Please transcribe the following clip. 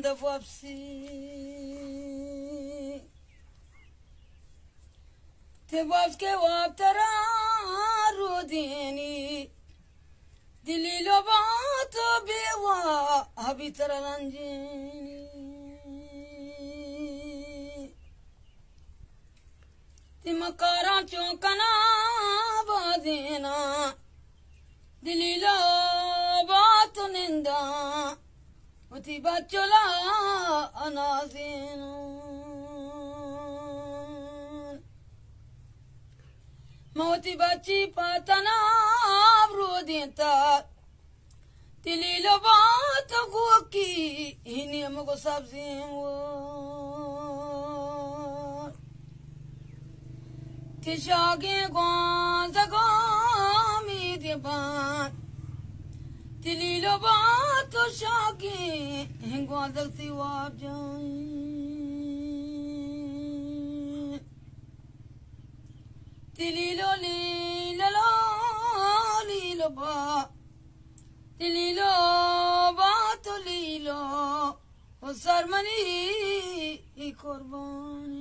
دف واپسی. تی واپس کے واب ترا رودینی، دلیلو با تو بے وا ابھی ترا رنجینی. تی مکاراں چون کنا بازینا، دلیلو با تو نندا، وتی بچلا انازینا. من وتی بچی پاتنا برو دینتا، دلیلو با تو گوکی اینی مگو سبزی و تی شاگیں گوانزگاں میدے بان، دلیلو با تو شاگیں گوانزگ تی واب جان. دلیلو لیلو لیلو با، دلیلو با تو لیلو، و سرمنی قربان.